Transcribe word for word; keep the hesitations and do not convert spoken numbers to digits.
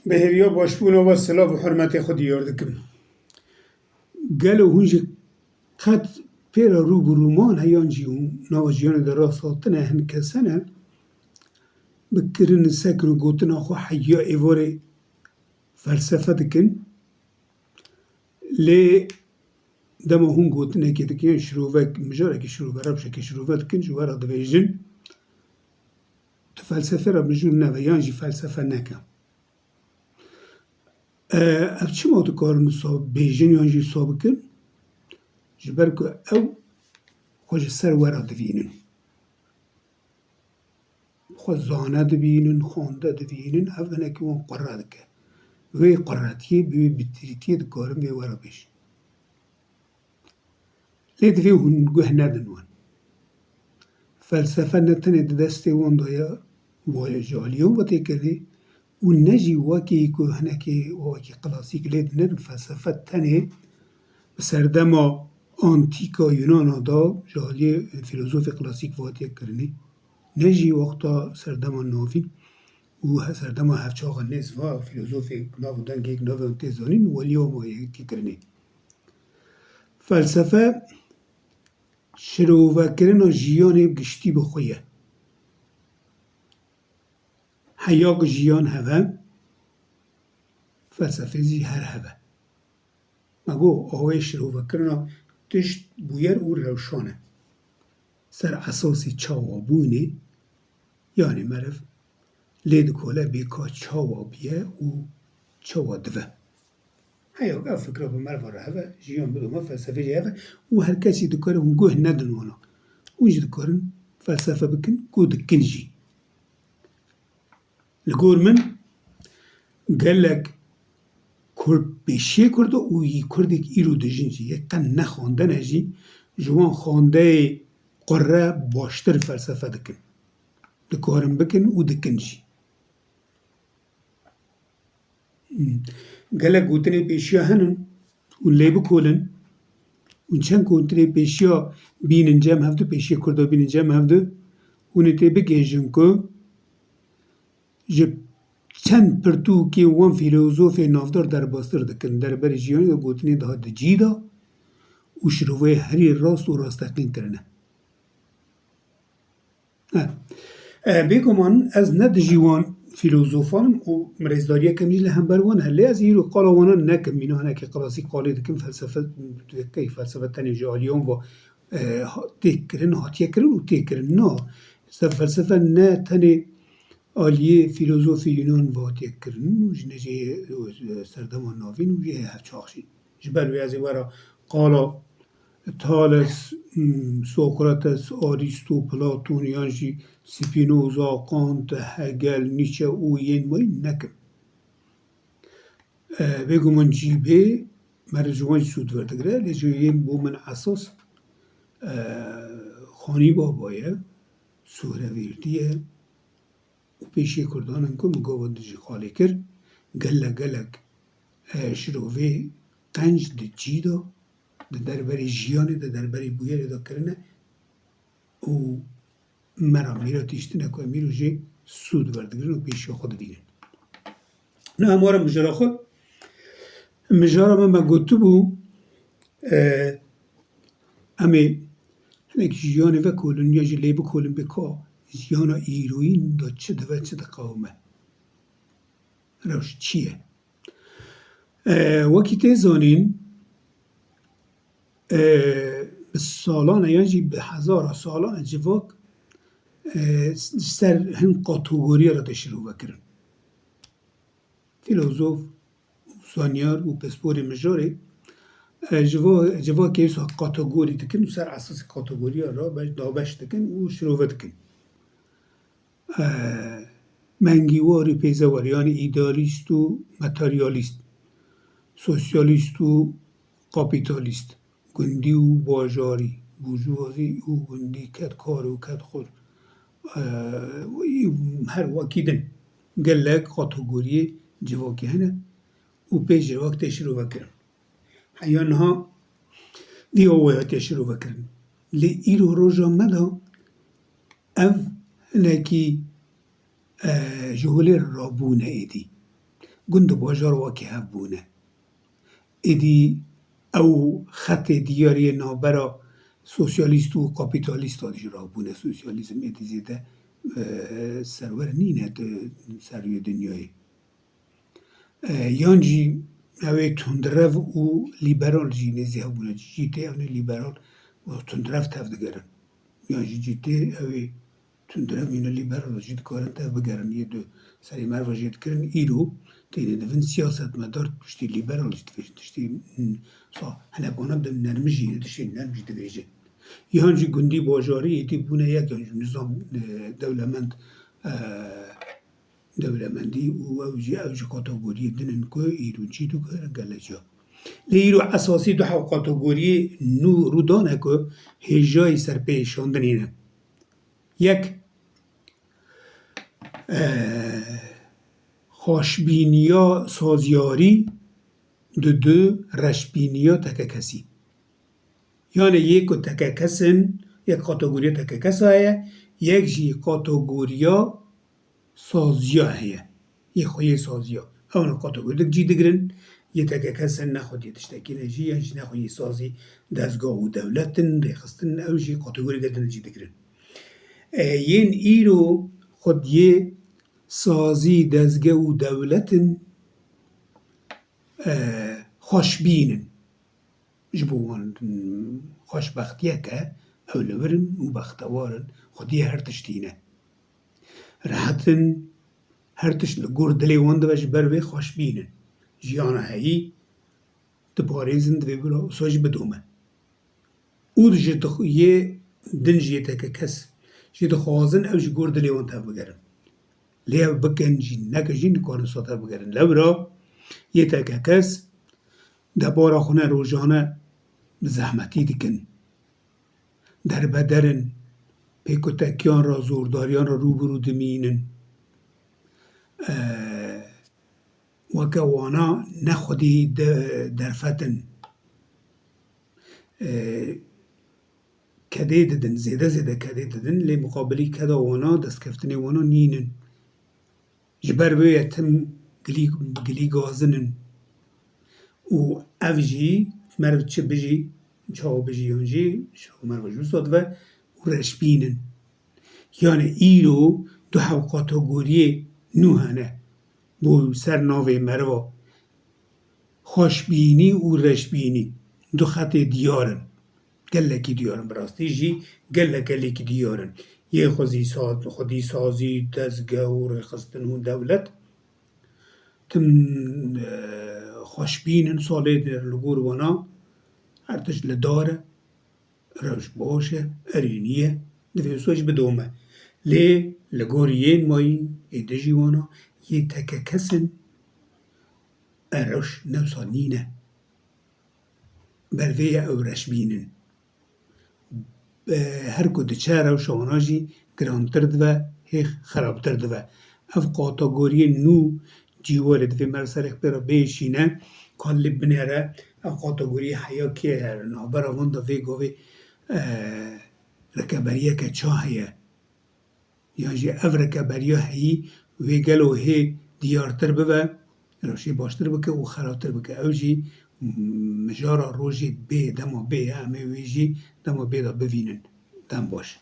Bi hêviya başbûna we silav û hurmetê xwe diyar dikim. Gelo hûn jî qet pêra rû bi rû man heyan jî hûn nava jiyanê de rast hatine, hin kes hene bi kirin sekin û gotina xwe heya êvarê felsefe dikin. Lê dema hûn gotinekê dikin, yan şirovek, mijarekî şirove, rewşekî şirove dikin, ji we re dibêjin, tu felsefe re mijûl nebe, yan jî felsefe neke. E, ev çima dikarin wisa bêjin yan jî wisa bikin? Ji ber ku ew xwe ji ser we re divînin. Xwe zane dibînin, xwende dibînin, ev hinekî wan qure dike. Wê quretiyê bi wê bitirîtiyê dikarin vê we re bêjin. Lê divê hûn guh nedin wan. Felsefe ne tenê di destê wan de ye, wa ji aliyê wan ve tê kirinê û ne jî wekî ku hinekî wekî klasîk lê dinêrin, felsefe tenê bi serdema antîka Yunana de ji aliyê filozofê klasîk ve hatiye kirinê. Ne jî wexta serdema navîn û he-, serdema hevçaxa nêz va filozofê nav û dengê navê wan tê zanîn û aliyê wan ve hatiye kirinê. Felsefe şirovekirina jiyanê giştî bi xwe ye. Heya ku jiyan heve, felsefê jî her heve. Me got, awê şirovekirina tişt, bûyer û rewşan e. Ser esasê çawa bûnê, yanî meriv lê dikole bê ka çawa bûye û çawa dive. Heya ku ev fikra bi meriva re heve, jiyan bidome, felsefe jî heve û her kesî dikare hûn guh nedin wana. Hûn jî dikarin felsefe bikin, ku dikin jî. Li gor min gelek Kurd, pêşiyê Kurd û yî Kurdek îro dijîn jî, yê qe nexwandine jî, ji wan xwendeyê qure baştir felsefe dikin. Dikarin bikin û dikin jî. Hmm. Gelek gotinê pêşiya henin û lê bikolin û çend gotinê pêşiya bînin cem hevdu, pêşiyê Kurda bînin cem hevdu, hûn ê tê bigihêjin ku ji çend pirtûkê wan fîlozofê navdar derbastir dikin. Derbarê jiyanê de gotinê daha di cî de û şiroveyê herî rast û rasteqîn kirine. E, e, bêguman ez ne dijî wan fîlozofan im û rêzdariyeke min jî li hember wan heye. Lê ez îro qala wan nekim, mîna hinekî klasîk qalê dikim, felsefe, felsefe tenê ji aliyê wan ve, e, ha-, tê kirin, hatiye kirin û tê kirin. Na, se-, felsefe ne tenê aliyê fîlozofê Yunan ve hatiye kirin û ji ne jê, e, serdema navîn û jê hevçax jî. Ji ber wê ez ê were qala Thales, hmm, Sokrates, Aristo, Platon yan jî Spinoza, Kant, Hegel, Nietzsche û yên wayî nekim. E, bêguman cî bê, meriv ji wan jî sûd werdigire, lê ji yên bo min esas, e, Xanî Baba ye, Suhrevîrdî ye, û pêşiyê Kurdan in ku min gava dijî xalê kir, gelek gelek, e, şirovê qenc di cî de, di derbarê jiyanê de, derbarê bûyerê de kirine û me re mîra tiştine ku em îro jê sûd werdigirin û pêşiya xwe dibînin. Na em were mijara xwe. Mijara me, me gotibû, e, em ê hinek jiyanê vekolin ya jî lê bikolin bê ka jiyana îroyîn de çi dive, çi diqewime. Rewş çi ye? E, wekî tê zanîn, e, bi salan e yan jî bi hezara salan e civak, e, ser hin kategoriya re tê şirove kirin. Fîlozof, zanyar û pisporê mijarê, e, ji va-, civakê wisa kategorî dikin û ser esasê kategoriya re be-, dabeş dikin û şirove dikin. E, mengîwar û pêzewar, yanî îdealîst û materyalîst, sosyalîst û kapîtalîst, gundî û bajarî, burjuvazî û gundî, kedkar û kedxwar, e, her wekî din gelek kategoriyê civakê hene û pê civak tê şirove kirin. Heya niha vî awayê hatiye şirove kirin. Lê îro roja me de ev hinekî, e, ji holê rabûne êdî. gund û bajar wekî hev bûne. Êdî ew xetê diyar yê navbera sosyalîst û kapîtalîsta jî rabûne. Sosyalîzm êdî zêde, e, serwer nîne di ser rûyê dinyayê. E, yan jî ew ê tundrev û lîberal jî nêzî hev bûne. Cîtê ew ne lîberal û tundrev tev digerin. Yan jî cîtê ew ê tundrev yîne lîberal jî dikarin tev bigerin. Yê du serê merva jê dikirin. Îro têne divin siyasetmedar tiştî lîberal jî dibêjin, tiştî, hmm, sa hinek wana bi nermî jî, tiştê nerm jî dibêjin. Yan jî gundî bajarî êdî bûne yek, yan jî nizam, e, dewlemend, e, dewlemendî û ew jî, ew jî kategoriyê din in ku îro çî dikare gelek ca. Lê îro esasî du hew kategoriyê nû rû dane ku hêjayî ser pê şandinê ne. Yek, e, xweşbîniya sazyarî, du du reşbîniya tekekesî. Yanê yê ku tekekes in, yek kategoriya tekekesa heye, yek jî kategoriya saziya heye. Yê xweyê saziya. Ew ne kategorî dik cî digirin, yê tekekes in ne xwediyê tiştekî ne jî, yan jî ne xweyê sazî dezgah û dewlet in, rêxistin, ew jî kategorî din cî digirin. E, yên îro xwediyê sazî dezgeh û dewlet in, e, xweşbîn in. Ji bo wan, mm, xweşbextiyek e, ew li vir in û bextewar in, xwediyê her tiştî ne. Rehet in, her tişt li gor dilê wan dibe, ji ber vê xweşbîn in. Jiyana heyî diparêzin, divê bila wisa jî bidome. Û ji dix-, yê din jî yê tekekes jî dixwazin ew ji gor dilê wan tevbigerin. Lê ew bikin jî, nekin jî, nikarin wisa tevbigerin. Lewra yê tekekes debara xwe ne rojane bi zehmetî dikin. Derbeder in, pêkutekiyan re, zordariyan re rû bi rû dimînin. Eee, weke wana ne xwedî de-, derfet in. Eee, kedê didin, zêde zêde kedê didin, lê muqabilî keda wana, destkeftinê wana nînin. Ji ber wê ye tim gilî, gilî gazin in. Û ev jî meriv çi bijî, çawa bijî yan jî, ji merva jî wisa dibe û reşbîn in. Yanê îro du hew kategoriyê nû hene bo ser navê meriva. Xweşbînî û reşbînî du xetê diyar in. Gelekî diyar in, bi rastî jî gelek gelekî diyar in. Yê xwezî sa-, xwedî sazî, dezge û rêxistin û dewlet. Tim, e, xweşbîn in, salê li gor wana her tişt li dar e. Rewş baş e, erênî ye, divê wisa jî bidome. Lê li gor yên mayîn ê dijî wana yê tekekes in, e, rewş ne wisa nîne. Ber vê ye ew reşbîn in. E, her ku diçe rewşa wana jî girantir dibe, hê xerabtir dibe. Ev kategoriyên nû cîwarê divê me li serê xwe pê re bêşîne, ka lê binêre ev kategoriyê heya kê ye, navbera van de vê gavê, e, rekeberiyeke ça heye? Yan jî ev rekeberiya heyî wê gelo hê diyartir bibe, rewşê baştir bike û xerabtir bike? Ew jî, mm, mijara rojê bê, dema bê ye, em ê wê jî dema bê de bivînin. Dem baş.